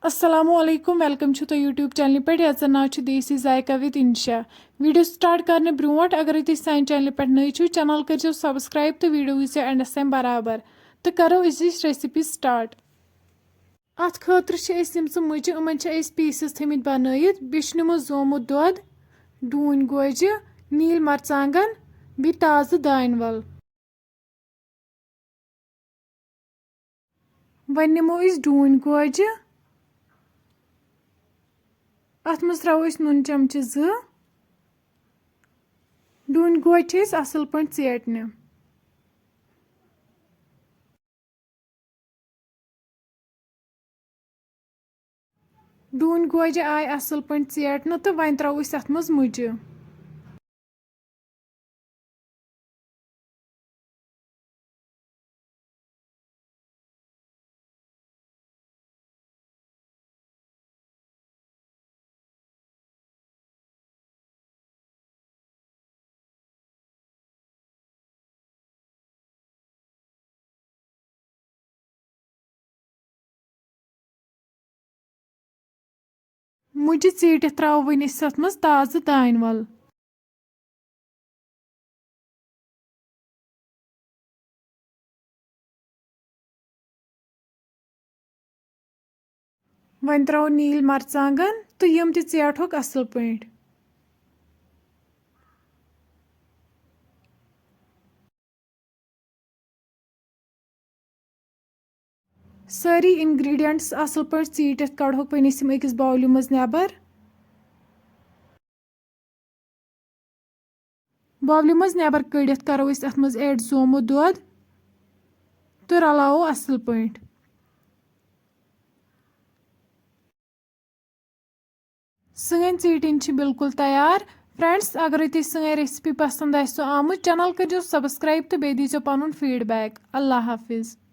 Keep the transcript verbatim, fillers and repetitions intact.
السلام علیکم، ویلکم چھُ تۄہہِ YouTube چینلہِ پٮ۪ٹھ یَتھ زَن ناو چھُ دیسی ذائقہ with انشا۔ ویڈیو سٹارٹ کرنہٕ برونٛٹھ اگرے تُہۍ سانہِ چینلہِ پٮ۪ٹھ نٔے چھِو، چینل کٔرزیو سبسکرائب تہٕ ویڈیو وٕچھزیو اینڈس تام برابر۔ تہٕ کرو أزِچ ریسپی سٹارٹ۔ اتھ خٲطرٕ چھِ أسۍ یِم زٕ مُجہِ، یِمن چھِ أسۍ پیٖسز تھٲمٕتۍ بنٲیِتھ، بیٚیہِ چھُ نیُمُت زومُت دۄد، ڈوٗنۍ گوجہِ، نیٖلۍ مرژانٛگن، بیٚیہِ تازٕ دانہِ ول۔ وۄنۍ نِمو أسۍ ڈوٗنۍ گوجہِ۔ اَتھ منٛز ترٛاوو أسۍ نُن چمچہٕ زٕ۔ ڈوٗنۍ گوجہِ چھِ أسۍ اَصٕل پٲٹھۍ ژیٹنہِ۔ ڈوٗنۍ گوجہِ آیہِ اَصٕل پٲٹھۍ ژیٹنہٕ تہٕ وۄنۍ ترٛاوو أسۍ اَتھ منٛز مُجہِ۔ مُجہِ ژیٖٹِتھ ترٛاوو وۄنۍ أسۍ اَتھ منٛز تازٕ دانہِ وَل۔ وۄنۍ ترٛاوو نیٖلۍ مرژانٛگن تہٕ یِم تہِ ژیٹہوکھ اَصٕل پٲٹھۍ۔ سٲری ingredients اَصٕل پٲٹھۍ ژیٖٹِتھ کَڑہوکھ وۄنۍ أسۍ یِم أکِس bowlہِ منٛز نٮ۪بر۔ bowlہِ منٛز نٮ۪بر کٔڑِتھ کَرو أسۍ اَتھ منٛز add زومُت دۄد تہٕ رَلاوو اَصٕل پٲٹھۍ۔ سٲنۍ ژیٖٹِنۍ چھِ بالکل تیار۔ فرینڈز، اگرے تۄہہِ سٲنۍ ریسپی پسند آسہِ آمٕژ، چینل کٔرزیو سبسکرائب تہٕ بیٚیہِ دیٖزیو پنُن فیڈ بیک۔ اللہ حافظ۔